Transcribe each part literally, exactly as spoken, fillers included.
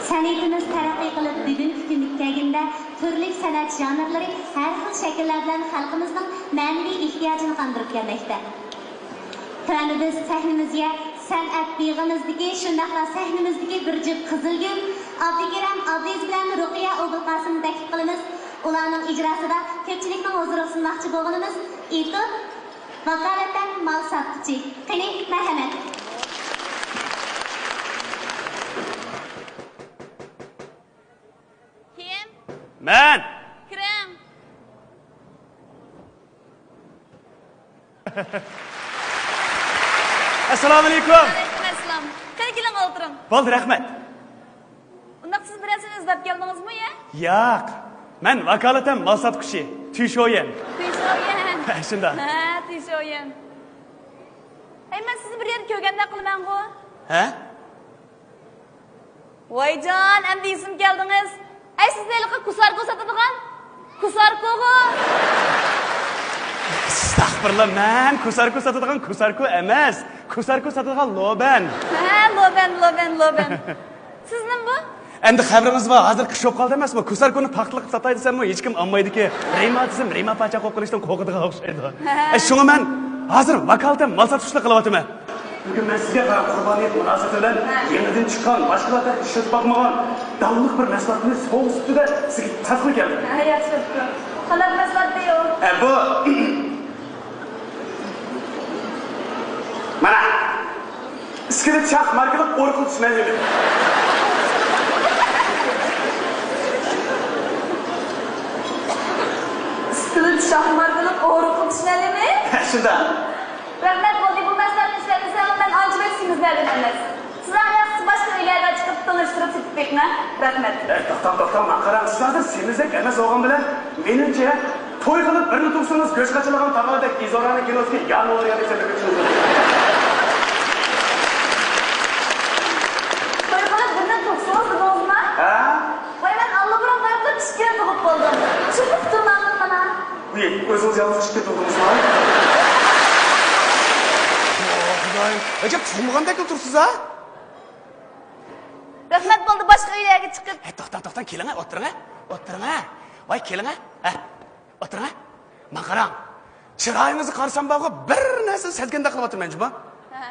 سەنئىتىمىز تەرەققىي قىلىپ، بۈگۈنكى كۈنگە كەلگىنىدە، تۈرلۈك سەنئەت ژانىرلىرى ھەر خىل شەكىللەر بىلەن خەلقىمىزنىڭ مەنىۋى ئېھتىياجىنى قاندۇرۇپ كەلمەكتە. تۆۋەندە بىز سەھنىمىزگە سەنئەت بېغىمىزدىكى، شۇنداقلا سەھنىمىزدىكى بىر جۈپ قىزىل گۈل، ئابدۇكېرەم ئابلىز بىلەن رۇقىيە ئوبۇلقاسىمنى تەكلىپ قىلىمىز. ئۇلارنىڭ ئىجراسىدا كۆپچىلىكنىڭ ھۇزۇرىغا سۇنماقچى بولغىنىمىز ئېتوت، ۋاكالىتەن مال ساتقۇچى. قېنى، مەرھەمەت. كىم؟ مەن! كىرىڭ. ئەسسالامۇئەلەيكۇم. ۋەئەلەيكۇم ئەسسالام. قېنى، كېلىڭ، ئولتۇرۇڭ. بولدى، رەھمەت. ئۇنداق سىز بىرەرسىنى ئىزدەپ كەلدىڭىزمۇ يا؟ ياق. مەن ۋاكالىتەن مال ساتقۇچى، تۈشويۈەن. تۈشويۈەن. ھە، شۇنداق. ھە، تۈشويۈەن. ئەي، مەن سىزنى بىر يەردە كۆرگەندەك قىلىمەنغۇ؟ ھە؟ ۋايجان، ئەمدى ئېسىمگە كەلدىڭىز. ئەي، سىز ھېلىقى كۇساركو ساتىدىغان؟ كۇساركوغۇ؟ ئەستەغپۇرۇللا، مەن كۇساركو ساتىدىغان كۇساركو ئەمەس. كۇساركو ساتىدىغان لوبەن. ھە، لوبەن، لوبەن، لوبەن. سىزنىمۇ بۇ؟ ئەمدى خەۋىرىڭىز بار، ھازىر قىش بولۇپ قالدى ئەمەسمۇ؟ كۇساركونى پاختىلىق قىلىپ ساتاي دېسەممۇ ھېچكىم ئالمايدىكەن. رېما دېسەم، رېما پاچاق بولۇپ قېلىشتىن قورقىدىغان ئوخشايدۇ. ھە. ئە، شۇڭا مەن ھازىر ۋاكالىتەن مال ساتقۇچىلىق قىلىۋاتىمەن. بۈگۈن مەن سىزگە قاراپ قۇربانىيەت مۇناسىۋىتى بىلەن يېڭىدىن چىققان، باشقىلار تەرىپىدە ئىشلىتىپ باقمىغان داڭلىق بىر مەھسۇلاتنى سوۋغا سۈپىتىدە سىزگە تەقدىم كەلدىم. ھە، ياخشى بوپتۇ. قانداق مەھسۇلات دەيدۇ؟ ئە، بۇ، مانا، ئىسكىلىت شاخ ماركىلىق ئورۇقلىتىش مەلھىمى. ئىسكىلىت شاخ ماركىلىق ئورۇقلىتىش مەلھىمى؟ شۇنداق. رەھمەت، بولدى، بۇ مەھسۇلاتنى ئىشلەتمىسەڭ مەن ئانچە بەك سېمىزلەردىن ئەمەس. سىز ئەڭ ياخشىسى باشقا ئۆيلەرگە چىقىپ تونۇشتۇرۇپ سېتىپ بېقىڭە. رەھمەت. ئەي، توختاڭ، توختاڭ، ماڭا قاراڭ. سىز ھازىر سېمىزدەك ئەمەس بولغان بىلەن، مېنىڭچە، توي قىلىپ بىرنى تۇغسىڭىز، گۆش قاچىلىغان تاغاردەك ئىزورانا كىنوسىدىكى يا نوۋۇر يا دېسەم بىر كۈچىڭىز. توي قىلىپ بىرنى تۇغسىڭىز دېدىڭىزمۇ؟ ھە؟ ۋاي، مەن ئاللىبۇرۇن توي قىلىپ ئىككىنى تۇغۇپ بولدۇم. چۈشۈپ ئۇقتۇرمامدۇ مانا؟ ئۇي، ئۆزىڭىز يالغۇز چىقىپ كەتتىڭىزما؟ ئوھ، خۇدايىم. ئەجەب تۇغمىغاندەكلا تۇرسىز ھە؟ رەھمەت، بولدى، باشقا ئۆيلەرگە چىقىپ. ھە، توختاڭ، توختاڭ، كېلىڭە، ئولتۇرۇڭە. ئولتۇرۇڭە. ۋاي، كېلىڭە. ھە، ئولتۇرۇڭە. ماڭا قاراڭ. چىرايىڭىزغا قارىسام بارغۇ، بىر نەرسىنى سەزگەندەك قىلىۋاتىمەن جۇمۇ. ھە.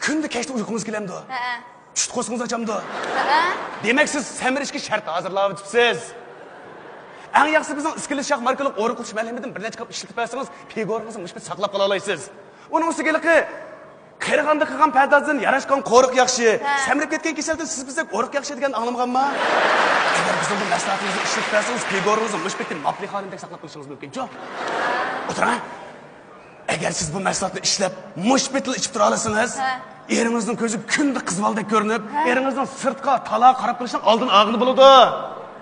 كۈندە كەچتە ئۇيقۇڭىز كېلەمدۇ؟ ھەئە. چۈشتە قورسىقىڭىز ئاچامدۇ؟ ھەئە. دېمەك، سىز سەمرىشكە شەرت ھازىرلاۋېتىپسىز. ئەڭ ياخشىسى بىزنىڭ ئىسكىلىت شاخ ماركىلىق ئورۇقلىتىش مەلھىمىدىن بىر نەچچە قاپ ئىشلىتىپ بەرسىڭىز، پىگورىڭىزنى مۇشۇ پېتى ساقلاپ قالالايسىز. ئۇنىڭ ئۈستىگە ھېلىقى قېرىغاندا قىلغان پەردازدىن ياراشقان قورۇق ياخشى. ھە. سەمرىپ كەتكەن كېسەلدىن سىز بىزدەك ئورۇق ياخشى دېگەننى ئاڭلىمىغانما؟ ئەگەر بىزنىڭ بۇ مەھسۇلاتىمىزنى ئىشلىتىپ بەرسىڭىز، پىگورىڭىزنى مۇشۇ پېتى ماپلىخانىمدەك ساقلاپ قېلىشىڭىز مۇمكىنچۇ؟ ئولتۇرۇڭ. ئەگەر سىز بۇ مەھسۇلاتنى ئىشلەپ، مۇشۇ پېتىلا ئىچىپ تۇرالىسىڭىز، ھە. ئېرىڭىزنىڭ كۆزىگە كۈندە قىز بالىدەك كۆرۈنۈپ، ھە. ئېرىڭىزنىڭ سىرتقا، تالاغا قاراپ قېلىشنىڭ ئالدىنى ئالغىلى بولىدۇ.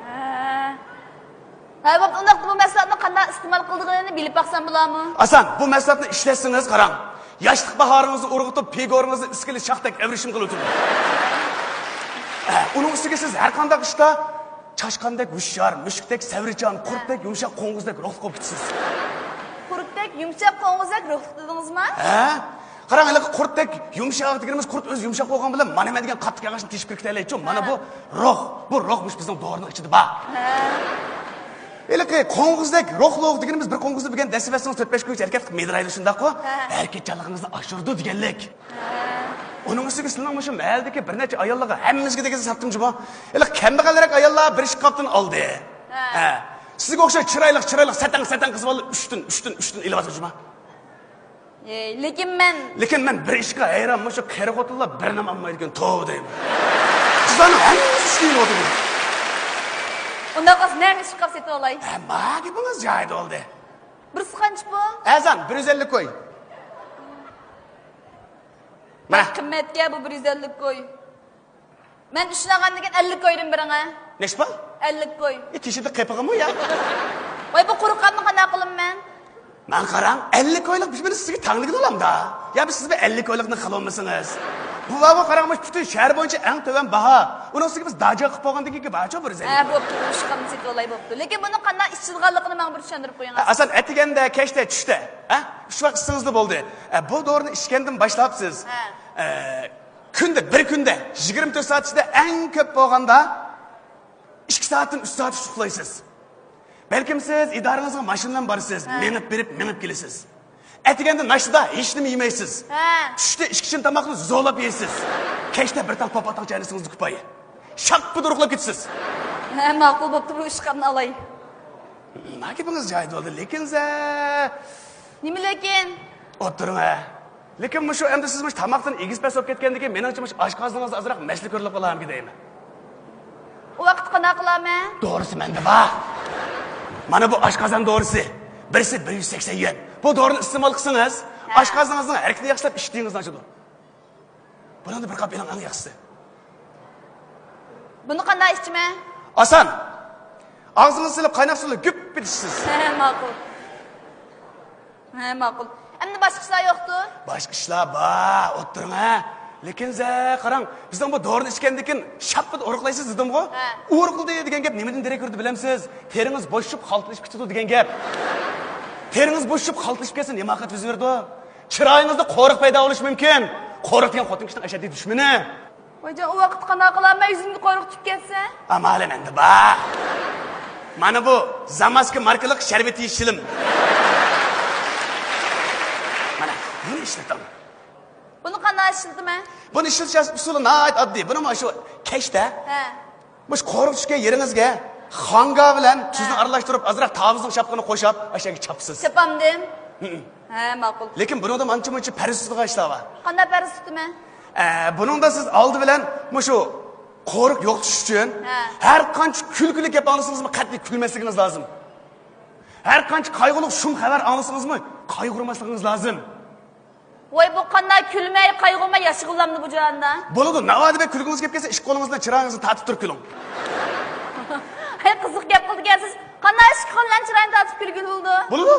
ھە. ھە، بوپتۇ، ئۇنداقتا بۇ مەھسۇلاتنى قانداق ئىستېمال قىلىدىغىنىنى بىلىپ باقسام بولامۇ؟ ئاسان، بۇ مەھسۇلاتنى ئىشلەتسىڭىز، قاراڭ. ياشلىق باھارىڭىزنى ئۇرغۇتۇپ، پىگورىڭىزنى ئىسكىلىت شاختەك ئەۋرىشىم قىلىۋېتىدۇ. ھە، ئۇنىڭ ئۈستىگە سىز ھەر قانداق ئىشتا چاشقاندەك ھوشيار، مۈشۈكتەك سەۋرچان، قۇرتتەك يۇمشاق قوڭغۇزدەك روھلۇق بولۇپ كېتىسىز. قۇرتتەك يۇمشاق قوڭغۇزدەك روھلۇق دېدىڭىزما؟ ھە؟ قاراڭ، ھېلىقى قۇرتتەك يۇمشاق دېگىنىمىز، قۇرت ئۆزى يۇمشاق بولغان بىلەن مانا مەن دېگەن قاتتىق ياغاچنى تېشىپ كىرىپ كېتەلەيچۇ. مانا ھە. بۇ روھ، بۇ روھ مۇشۇ بىزنىڭ دورىنىڭ ئىچىدە بار. ھە. ھېلىقى قوڭغۇزدەك روھلۇق دېگىنىمىز، بىر قوڭغۇزنى بىر كەنتتە دەسسىۋەتسىڭىز، تۆت-بەش كۈنگىچە ھەرىكەت قىلىپ مىدىرايدۇ، شۇنداققۇ؟ ھە. ھەرىكەتچانلىقىڭىزنى ئاشۇرىدۇ دېگەنلىك. ھە. ئۇنىڭ ئۈستىگە سىلىنىڭ مۇشۇ مەھەللىدىكى بىر نەچچە ئاياللارغا ھەممىسىگە دېگۈزە ساتتىم جۇمۇ. ھېلىقى كەمبەغەلرەك ئاياللار بىر ئىككى قاپتىن ئالدى. ھە. ھە. سىزگە ئوخشاش چىرايلىق، چىرايلىق، سەتەڭ، سەتەڭ قىز بالىلار ئۈچتىن، ئۈچتىن، ئۈچتىن ئېلىۋاتىدۇ جۇمۇ. ئەي، لېكىن مەن، لېكىن مەن بىر ئىشقا ھەيران، مۇشۇ قېرى خوتۇنلار بىرنېمە ئالمايدىكەن، توۋا دەيمەن. قىزلارنىڭ ھەممىسى ئۈچتىن ئېلىۋاتىدۇ. ئۇنداق بولسا نەنى ئىشقا سېتىۋالاي؟ ھە، ما گېپىڭىز جايىدا بولدى. بىرسى قانچە پۇل؟ ئەرزان، بىر يۈز ئەللىك كوي. مانا. قىممەتكەن بۇ بىر يۈز ئەللىك كوي. مەن ئۈچىنى ئالغان دېگەن ئەللىك كويدىن بېرىڭە. نەشپا؟ ئەللىك كوي. ئى، تېشىدا قېپىغىمۇ يا؟ ۋاي، بۇ قۇرۇق قالدىمۇ، قانداق قىلىمەن مەن؟ ماڭا قاراڭ، ئەللىك كويلۇق بىر بىرنى سىزگە تەڭلىگىلى بولامدا؟ يا بىز سىز بىر ئەللىك كويلۇقنى قىلالمىسىڭىز. بۇ بابا قاراڭ، مۇشۇ پۈتۈن شەھەر بويىچە ئەڭ تۆۋەن باھا. ئۇنىڭ ئۈستىگە بىز داجا قىلىپ بولغاندىن كېيىن بارچۇ بىر زەينەپ. ھە، بوپتۇ، ئۇشقان سېتىۋالاي بوپتۇ. لېكىن بۇنىڭ قانداق ئىچىدىغانلىقىنى ماڭا بىر چۈشەندۈرۈپ قويۇڭ. ھە، ئاسان، ئەتىگەندە، كەچتە، چۈشتە. ھە؟ ئۈچ ۋاق ئىچسىڭىزلا بولدى. ھە، بۇ دورىنى ئىچكەندىن باشلاپ سىز، ھە. ئە، كۈندە، بىر كۈندە يىگىرمە تۆت سائەت ئىچىدە ئەڭ كۆپ بولغاندا ئىككى سائەتتىن ئۈچ سائەت ئۇخلايسىز. بەلكىم سىز ئىدارىڭىزغا ماشىنا بىلەن بارىسىز، ھە، مېڭىپ بېرىپ، مېڭىپ كېلىسىز. ئەتىگەندە ناشتىدا ھېچنېمە يېمەيسىز. ھە. چۈشتە ئىككى چىن تاماقنى زورلاپ يەيسىز. كەچتە بىر تال پوپاتاق چاينىسىڭىزلا كۇپايە. شاپپىدە ئورۇقلاپ كېتىسىز. ھە، ماقۇل بوپتۇ، بۇ ئىش قانداق ئالاي؟ ما گېپىڭىز جايىدا بولدى، لېكىن سە. نېمە لېكىن؟ ئولتۇرۇڭ ھە. لېكىن مۇشۇ ئەمدى سىز مۇشۇ تاماقتىن ئېگىز پەس بولۇپ كەتكەندىن كېيىن، مېنىڭچە مۇشۇ ئاشقازىنىڭىزدا ئازراق مەسىلە كۆرۈلۈپ قالارمىكىن دەيمەن. ئۇ ۋاقىتتا قانداق قىلارمەن؟ دورىسى مەندە بار. مانا بۇ ئاشقازان دورىسى. بىرسى بىر يۈز سەكسەن يۈەن. بۇ دورىنى ئىستېمال قىلسىڭىز، ھە، ئاشقازىنىڭىزنىڭ ھەرىكىتىنى ياخشىلاپ، ئىشتىيىڭىزنى ئاچىدۇ. بۇنىڭدا بىر قاپ ئېلىڭ، ئەڭ ياخشىسى. بۇنى قانداق ئىچىمەن؟ ئاسان. ئاغزىڭىزغا سېلىپ، قايناق سۇنى گۈپ ئېتىسىز. ھە، ماقۇل. ھە، ماقۇل. ئەمدى باشقا ئىشلار يوقتۇ؟ باشقا ئىشلار بار، ئولتۇرۇڭ ھە. لېكىن سە، قاراڭ، بىزنىڭ بۇ دورىنى ئىچكەندىن كېيىن شاپپىدە ئورۇقلايسىز دېدىمغۇ؟ ھە. ئورۇقلىدى دېگەن گەپ نېمىدىن دېرەك بېرىدۇ بىلەمسىز؟ تېرىڭىز بوشىشىپ، خالتىلىشىپ كېتىدۇ دېگەن گەپ. تېرىڭىز بوشىشىپ، خالتىلىشىپ كەتسە، نېمە ئاقىۋەت يۈز بېرىدۇ؟ چىرايىڭىزدا قورۇق پەيدا بولۇشى مۇمكىن. قورۇق دېگەن خوتۇن كىشىنىڭ ئەشەددىي دۈشمىنى. ۋايجان، ئۇ ۋاقىتتا قانداق قىلارمەن؟ يۈزۈمگە قورۇق چۈشۈپ كەتسە؟ ئامالىم ئەمدى بار. مانا بۇ زاماسكا ماركىلىق شەربىتى شىلىم. مانا بۇنى ئىشلىتىڭ. بۇنى قانداق ئىشلىتىمەن؟ بۇنى ئىشلىتىش ئۇسۇلى ناھايىتى ئاددىي. بۇنىمۇ شۇ كەچتە، ھە، مۇشۇ قورۇق چۈشكەن يېرىڭىزگە خاڭگا بىلەن تۇزنى، ھە، ئارىلاشتۇرۇپ، ئازراق تاۋۇزنىڭ شاپىقىنى قوشۇپ، ئاشۇ يەرگە چاپىسىز. چاپامدىم. ھە، ماقۇل. لېكىن بۇنىڭدا مانچە مۇنچە پەرھىز تۇتىدىغان ئىشلار بار. قانداق پەرھىز تۇتىمەن؟ ئە، بۇنىڭدا سىز ئالدى بىلەن مۇشۇ قورۇق يوقىتىش ئۈچۈن، ھە، ھەر قانچە كۈلكىلىك گەپ ئاڭلىسىڭىزمۇ، قەتئىي كۈلمەسلىكىڭىز لازىم. ھەر قانچە قايغۇلۇق شۇم خەۋەر ئاڭلىسىڭىزمۇ، قايغۇرماسلىقىڭىز لازىم. ۋاي، بۇ قانداق كۈلمەي، قايغۇرماي ياشىغىلامدۇ بۇ جاھاندا؟ بولىدۇ، ناۋادا بىر كۈلكىڭىز كېلىپ كەلسە، ئىككى قولىڭىزنى چىرايىڭىزنى تارتىپ تۇرۇپ كۈلۈڭ. ھەي، قىزىق گەپ قىلدىكەنسىز. قانداق ئىككى قول بىلەن چىراينى تارتىپ كۈلگىلى بولىدۇ؟ بولىدۇ.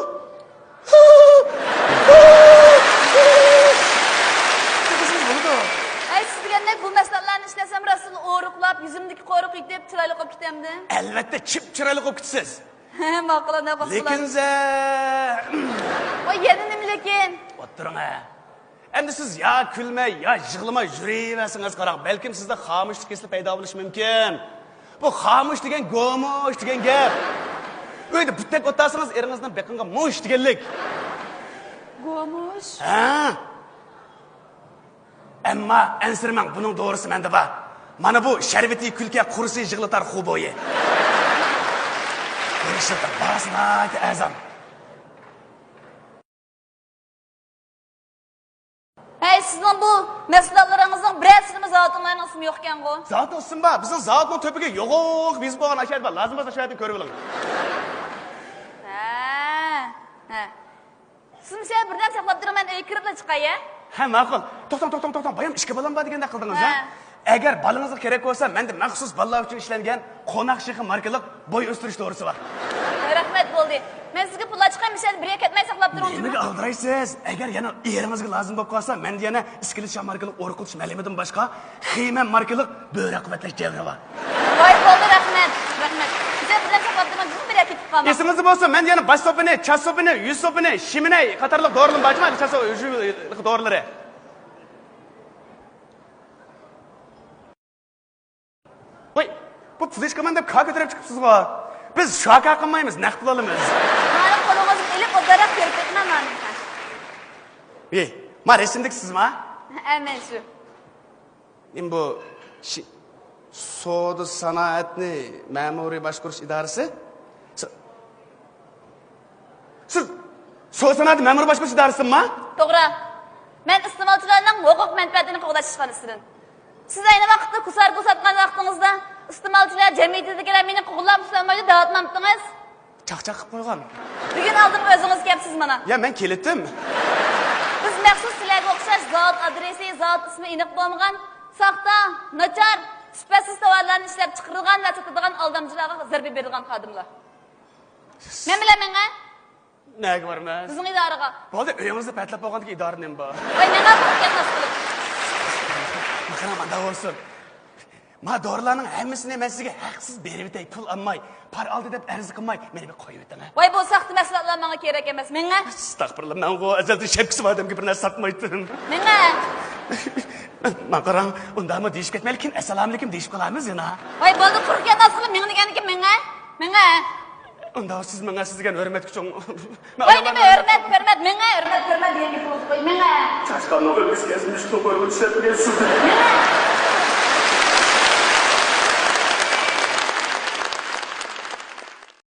كۈلكىسىڭىز بولىدۇ. ھەي، سىز دېگەندەك بۇ مەھسۇلاتلارنى ئىشلەتسەم، راستلا ئورۇقلاپ، يۈزۈمدىكى قورۇق يېتىپ، چىرايلىق بولۇپ كېتەمدىم؟ ئەلۋەتتە، چىپ چىرايلىق بولۇپ كېتىسىز. ھە، ماقۇل، ئانا، باشقىلار. لېكىن سە. ۋاي، يەنە نېمە لېكىن؟ ئولتۇرۇڭ ھە. ئەمدى سىز يا كۈلمەي، يا يىغلىماي يۈرۈۋەرسىڭىز، قاراڭ، بەلكىم سىزدە خامۇشلۇق كېسىلى پەيدا بولۇشى مۇمكىن. بۇ خامۇش دېگەن گومۇش دېگەن گەپ. ئۆيدە بۇتتەك ئولتۇرسىڭىز، ئېرىڭىزنىڭ بېقىڭغا مۇش دېگەنلىك. گومۇش؟ ھە. ئەمما ئەنسىرىمەڭ، بۇنىڭ دورىسى مەندە بار. مانا بۇ شەربىتى كۈلكە قۇرۇسى يىغلىتار خۇبويى. بۇنى ئىشلىتىڭ، باھاسى ناھايىتى ئەرزان. ھەي، سىزنىڭ بۇ مەھسۇلاتلىرىڭىزنىڭ بىرەرسىنىمۇ زاۋۇتۇڭلارنىڭ ئىسمى يوقكەنغۇ؟ زاۋۇتنىڭ ئىسمى بار، بىزنىڭ زاۋۇتنىڭ تۆپىگە يوغان بىز بولغان ئاشۇ يەر بار، لازىم بولسا شۇ يەردىن كۆرۈۋېلىڭ. ھە، ھە. سىز مۇشۇ يەردە بىردەم ساقلاپ تۇرۇڭ، مەن ئۆيگە كىرىپلا چىقاي، ھە؟ ھە، ماقۇل. توختاڭ، توختاڭ، توختاڭ. بايام ئىككى بالام بار دېگەندەك قىلدىڭىز، ھە؟ ھە. ئەگەر بالىڭىزغا كېرەك بولسا، مەندە مەخسۇس بالىلار ئۈچۈن ئىشلەنگەن قوناق شېخى ماركىلىق بوي ئۆستۈرۈش دورىسى بار. رەھمەت، بولدى. مەن سىزگە پۇل ئاچقان، مۇشۇ يەردە بىر يەر كەتمەي ساقلاپ تۇرۇڭ، جۇمۇ. نېمىگە ئالدىرايسىز؟ ئەگەر يەنە ئېرىڭىزگە لازىم بولۇپ قالسا، مەندە يەنە ئىسكىلىت شاھ ماركىلىق ئورۇق قىلىش مەلھىمىدىن باشقا، خېمەن ماركىلىق بۆرە قۇۋۋەتلەش جەۋھىرى بار. ۋاي، بولدى، رەھمەت، رەھمەت. بىزگە بىردەم ساقلاپ تۇرۇڭ، جۇمۇ، بىر يەر كېتىپ قالماڭ. ئېسىڭىزدە بولسۇن، مەندە يەنە باش سوپۇنى، چاچ سوپۇنى، يۈز سوپۇنى، شىمىنەي قاتارلىق دورىلىرىم بار جۇمۇ، چاچ سو-، دورىلىرى. ۋاي، بۇ پۇل ھېچ قىلمايمەن دەپ كاكا كۆتۈرۈپ چىقىپسىزغۇ. بىز شاكا قىلمايمىز، نەق پۇل ئالىمىز. مانا قولىڭىزنى ئېلىپ، ئوبدانراق كۆرۈپ بېقىڭ مانا. ھېي، ما رەسىمدىكى سىزما؟ ھە، مەن شۇ. نېمە بۇ؟ شى-، سودا سانائەتنى مەمۇرىي باشقۇرۇش ئىدارىسى؟ س-، سىز سودا سانائەت مەمۇرىي باشقۇرۇش ئىدارىسىدىنما؟ توغرا. مەن ئىستېمالچىلارنىڭ ھوقۇق مەنپەئەتىنى قوغداش ئىشخانىسىدىن. سىز ئەينى ۋاقىتتا كۇسارىكو ساتقان ۋاقتىڭىزدا، ئىستېمالچىلار جەمئىيىتىدىكىلەر مېنى قوغلاپ ئۇسسالمايدۇ دەۋاتمامتىڭىز؟ چاقچاق قىلىپ قويغان. بۈگۈن ئالدىمغا ئۆزىڭىز كەپسىز مانا. يا، مەن كېلىتتىم. بىز مەخسۇس سىلەرگە ئوخشاش زاۋۇت ئادرېسى، زاۋۇت ئىسمى ئېنىق بولمىغان، ساختا، ناچار، سۈپەتسىز تاۋارلارنى ئىشلەپچىقىرىدىغان ۋە ساتىدىغان ئالدامچىلارغا زەربە بېرىدىغان خادىملار. مەن بىلەن مېڭە. نەگە بارىمىز؟ بىزنىڭ ئىدارىغا. بولدى، ئۆيىڭىزنى پەتىلاپ بولغاندىكىن ئىدارە نېمە بار؟ ۋاي، مېڭە بولۇپ كەتمەس قىلىپ. قاراڭ، مانداق بولسۇن. ما دورىلارنىڭ ھەممىسىنى مەن سىزگە ھەقسىز بېرىۋېتەي، پۇل ئالماي، پارا ئالدى دەپ ئەرز قىلماي، مېنى بىر قويۇۋېتىڭ، ھە؟ ۋاي، بۇ ساختا مەھسۇلاتلار ماڭا كېرەك ئەمەس، مېڭە. ئەستەغپۇرۇللا، مەنغۇ ئەزەلدىن شەپكىسى بار ئادەمگە بىر نەرسە ساتمايتتىم. مېڭە. ماڭا قاراڭ، ئۇنداقمۇ دېيىشىپ كەتمەيلى، كېيىن ئەسسالامۇئەلەيكۇم دېيىشىپ قالارمىز يەنە. ۋاي بولدى، قۇرۇق گەپنى ئالسىلا، مېڭە دېگەنكى مېڭە. مېڭە. ئۇنداق سىز ماڭا سىز دېگەن ھۆرمەتكە چوڭ. ۋاي نېمە ھۆرمەت، ھۆرمەت، مېڭە، ھۆرمەت، ھۆرمەت دېگەن گەپ بولدى، ۋاي مېڭە. چاشقاننىڭ ئۆلگۈسىگە ئەزمىشىپتۇ، قويغۇن ئىشلەتمىگەن سىز. مېڭە.